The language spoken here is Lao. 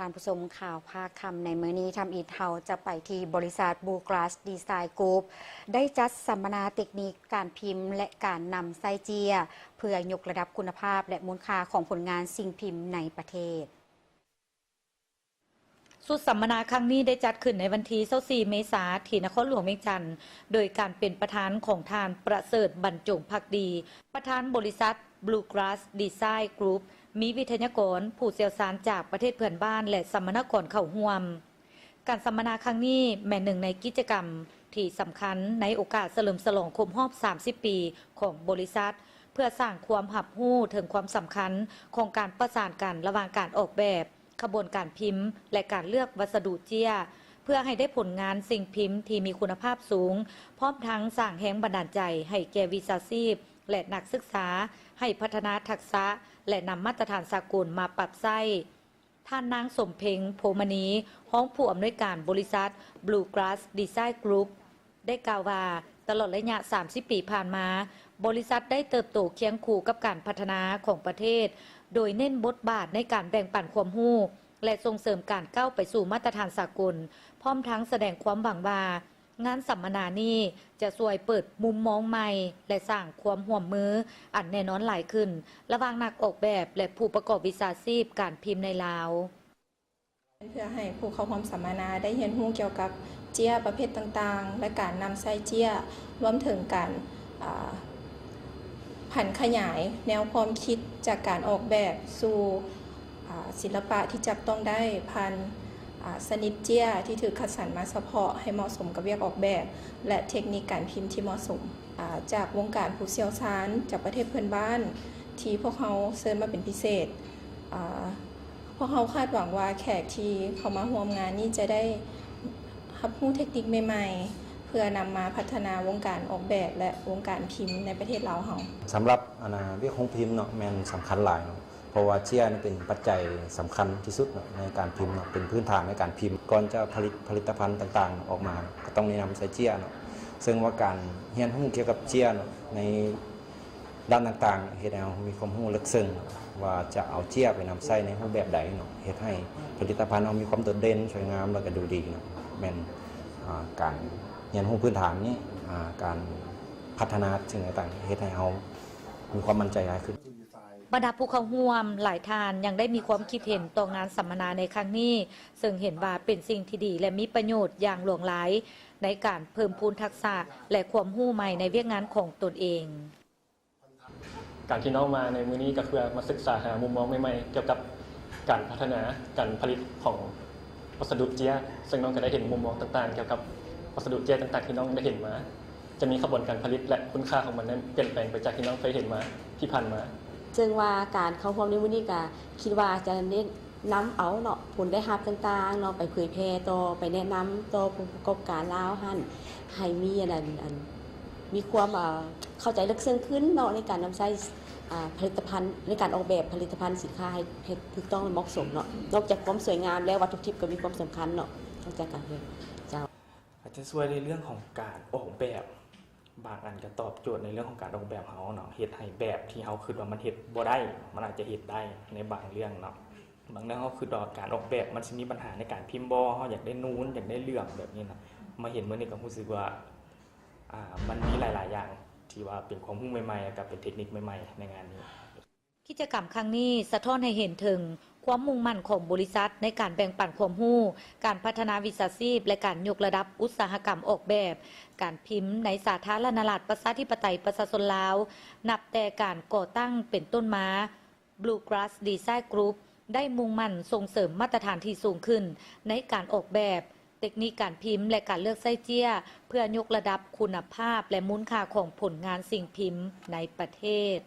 ທ່ານຜູ້ຊົມ, ຂ່າວພາກຄ່ຳໃນມື້ນີ້ ທຳອິດເຮົາຈະໄປທີ່ບໍລິສັດ Blue Glass Design Group ໄດ້ຈັດສຳມະນາເຕັກນິກການພິມ ແລະ ການນຳໃຊ້ເຈ້ຍ ເພື່ອຍົກລະດັບຄຸນນະພາບ ແລະ ມູນຄ່າຂອງຜົນງານສິ່ງພິມໃນປະເທດ. ຊຸດສຳມະນາຄັ້ງນີ້ໄດ້ຈັດຂຶ້ນໃນວັນທີຊາວສີ່ເມສາ ທີ່ນະຄອນຫຼວງວຽງຈັນ ໂດຍການເປັນປະທານຂອງທ່ານ ປະເສີດ ບັນຈົງພັກດີ ປະທານບໍລິສັດ Blue Glass Design Group ມີວິທະຍາກອນ, ຜູ້ຊ່ຽວຊານຈາກປະເທດເພື່ອນບ້ານ ແລະ ສຳມະນາກອນເຂົ້າຮ່ວມ. ການສຳມະນາຄັ້ງນີ້ແມ່ນໜຶ່ງໃນກິດຈະກຳທີ່ສຳຄັນໃນໂອກາດສະເຫຼີມສະຫຼອງຄົບຮອບສາມສິບປີຂອງບໍລິສັດ, ເພື່ອສ້າງຄວາມຮັບຮູ້ເຖິງຄວາມສຳຄັນຂອງການປະສານກັນລະຫວ່າງການອອກແບບ, ຂະບວນການພິມ ແລະ ການເລືອກວັດສະດຸເຈ້ຍ ເພື່ອໃຫ້ໄດ້ຜົນງານສິ່ງພິມທີ່ມີຄຸນນະພາບສູງ, ພ້ອມທັງສ້າງແຮງບັນດານໃຈໃຫ້ແກ່ວິຊາຊີບ ແລະ ນັກສຶກສາ ໃຫ້ພັດທະນາທັກສະ ແລະ ນຳມາດຕະຖານສາກົນມາປັບໃຊ້. ທ່ານນາງ ສົມເພັງ ໂພມະນີ ຮອງຜູ້ອຳນວຍການບໍລິສັດ Blue Glass Design Group ໄດ້ກ່າວວ່າ, ຕະຫຼອດໄລຍະສາມສິບປີຜ່ານມາ, ບໍລິສັດໄດ້ເຕີບໂຕຄຽງຄູ່ກັບການພັດທະນາຂອງປະເທດ, ໂດຍເນັ້ນບົດບາດໃນການແບ່ງປັນຄວາມຮູ້ ແລະ ສົ່ງເສີມການກ້າວໄປສູ່ມາດຕະຖານສາກົນ, ພ້ອມທັງສະແດງຄວາມຫວັງວ່າ ງານສຳມະນານີ້ຈະຊ່ວຍເປີດມຸມມອງໃໝ່ ແລະ ສ້າງຄວາມຮ່ວມມືອັນແນ່ນອນຫຼາຍຂຶ້ນ ລະຫວ່າງນັກອອກແບບ ແລະ ຜູ້ປະກອບວິຊາຊີບການພິມໃນລາວ. ເພື່ອໃຫ້ຜູ້ເຂົ້າຮ່ວມສຳມະນາໄດ້ຮຽນຮູ້ກ່ຽວກັບເຈ້ຍປະເພດຕ່າງໆ ແລະ ການນຳໃຊ້ເຈ້ຍ, ລວມເຖິງການ, ອາ, ຜັນຂະຫຍາຍແນວຄວາມຄິດຈາກການອອກແບບສູ່, ອາ, ສິລະປະທີ່ຈັບຕ້ອງໄດ້ຜ່ານ, ອາ, ຊະນິດເຈ້ຍທີ່ຖືກຄັດສັນມາສະເພາະໃຫ້ເໝາະສົມກັບວຽກອອກແບບ ແລະ ເທັກນິກການພິມທີ່ເໝາະສົມ. ອາ, ຈາກວົງການຜູ້ຊ່ຽວຊານຈາກປະເທດເພື່ອນບ້ານທີ່ພວກເຮົາເຊີນມາເປັນພິເສດ, ອາ, ພວກເຮົາຄາດຫວັງວ່າແຂກທີ່ເຂົ້າມາຮ່ວມງານນີ້ຈະໄດ້ຮັບຮູ້ເທັກນິກໃໝ່ໆ ເພື່ອນຳມາພັດທະນາວົງການອອກແບບ ແລະ ວົງການພິມໃນປະເທດລາວເຮົາ. ສຳລັບ ອັນນ່າ ວຽກໂຮງພິມເນາະ ແມ່ນສຳຄັນຫຼາຍເນາະ ເພາະວ່າເຈ້ຍນີ້ເປັນປັດໄຈສຳຄັນທີ່ສຸດເນາະ ໃນການພິມເນາະ ເປັນພື້ນຖານໃນການພິມ. ກ່ອນຈະຜະລິດຜະລິດຕະພັນຕ່າງໆອອກມາ ກໍຕ້ອງແນະນຳໃຊ້ເຈ້ຍເນາະ, ເຊິ່ງວ່າການຮຽນຮູ້ກ່ຽວກັບເຈ້ຍເນາະ ໃນດ້ານຕ່າງໆ ເຮັດໃຫ້ເຮົາມີຄວາມຮູ້ເລິກເຊິ່ງວ່າຈະເອົາເຈ້ຍໄປນຳໃຊ້ໃນຮູບແບບໃດເນາະ ເຮັດໃຫ້ຜະລິດຕະພັນເຮົາມີຄວາມໂດດເດັ່ນ, ສວຍງາມ ແລ້ວກໍດູດີເນາະ. ແມ່ນ, ອາ, ການຮຽນຮູ້ພື້ນຖານນີ້, ອາ, ການພັດທະນາສິ່ງຕ່າງໆ ເຮັດໃຫ້ເຮົາ ມີຄວາມໝັ້ນໃຈຫຼາຍຂຶ້ນ. ບັນດາຜູ້ເຂົ້າຮ່ວມຫຼາຍທ່ານຍັງໄດ້ມີຄວາມຄິດເຫັນຕໍ່ງານສຳມະນາໃນຄັ້ງນີ້, ເຊິ່ງເຫັນວ່າເປັນສິ່ງທີ່ດີ ແລະ ມີປະໂຫຍດຢ່າງຫຼວງຫຼາຍໃນການເພີ່ມພູນທັກສະ ແລະ ຄວາມຮູ້ໃໝ່ໃນວຽກງານຂອງຕົນເອງ. ການທີ່ນ້ອງມາໃນມື້ນີ້ກໍເພື່ອມາສຶກສາຫາມຸມມອງໃໝ່ໆ ກ່ຽວກັບການພັດທະນາການຜະລິດຂອງວັດສະດຸເຈ້ຍ, ເຊິ່ງນ້ອງກໍໄດ້ເຫັນມຸມມອງຕ່າງໆ ກ່ຽວກັບວັດສະດຸເຈ້ຍຕ່າງໆ ທີ່ນ້ອງໄດ້ເຫັນມາ. ຈະມີຂະບວນການຜະລິດ ແລະ ຄຸນຄ່າຂອງມັນນັ້ນປ່ຽນແປງໄປຈາກທີ່ນ້ອງເຄີຍເຫັນມາທີ່ຜ່ານມາ. ເຊິ່ງວ່າການເຂົ້າຮ່ວມໃນມື້ນີ້ກະຄິດວ່າຈະເນັ້ນນຳເອົາເນາະ ຜົນໄດ້ຮັບຕ່າງໆເນາະ ໄປເຜີຍແຜ່ຕໍ່ ໄປແນະນຳຕໍ່ຜູ້ປະກອບການລາວຫັ້ນ ໃຫ້ມີອັນນັ້ນ ອັນ ມີຄວາມ ເອີ ເຂົ້າໃຈເລິກເຊິ່ງຂຶ້ນເນາະ ໃນການນຳໃຊ້ ອາ ຜະລິດຕະພັນ ໃນການອອກແບບຜະລິດຕະພັນສິນຄ້າໃຫ້ ໃຫ້ຖືກຕ້ອງ ແລະ ເໝາະສົມເນາະ. ນອກຈາກຄວາມສວຍງາມແລ້ວ ວັດຖຸດິບກໍມີຄວາມສຳຄັນເນາະ ນອກຈາກການເຮັດ ເຈົ້າ. ອາດຈະຊ່ວຍໃນເລື່ອງຂອງການອອກແບບ, ບາງອັນກໍຕອບໂຈດໃນເລື່ອງຂອງການອອກແບບເຮົາເນາະ, ເຮັດໃຫ້ແບບທີ່ເຮົາຄິດວ່າມັນເຮັດບໍ່ໄດ້ ມັນອາດຈະເຮັດໄດ້ໃນບາງເລື່ອງເນາະ. ບາງເລື່ອງເຮົາຄິດວ່າການອອກແບບມັນຊິມີບັນຫາໃນການພິມບໍ່, ເຮົາຢາກໄດ້ນູນ ຢາກໄດ້ເຫຼື້ອມແບບນີ້ນະ, ມາເຫັນມື້ນີ້ກໍຮູ້ສຶກວ່າ ອາ ມັນມີຫຼາຍໆຢ່າງທີ່ວ່າເປັນຄວາມຮູ້ໃໝ່ໆ ແລ້ວກໍເປັນເທັກນິກໃໝ່ໆໃນງານນີ້. ກິດຈະກຳຄັ້ງນີ້ສະທ້ອນໃຫ້ເຫັນເຖິງຄວາມມຸ່ງໝັ້ນຂອງບໍລິສັດໃນການແບ່ງປັນຄວາມຮູ້, ການພັດທະນາວິຊາຊີບ ແລະ ການຍົກລະດັບອຸດສາຫະກຳອອກແບບການພິມໃນສາທາລະນະລັດ ປະຊາທິປະໄຕ ປະຊາຊົນລາວ, ນັບແຕ່ການກໍ່ຕັ້ງເປັນຕົ້ນມາ, Blue Glass Design Group ໄດ້ມຸ່ງໝັ້ນສົ່ງເສີມມາດຕະຖານທີ່ສູງຂຶ້ນໃນການອອກແບບ, ເຕັກນິກການພິມ ແລະ ການເລືອກໃຊ້ເຈ້ຍ ເພື່ອຍົກລະດັບຄຸນນະພາບ ແລະ ມູນຄ່າຂອງຜົນງານສິ່ງພິມໃນປະເທດ.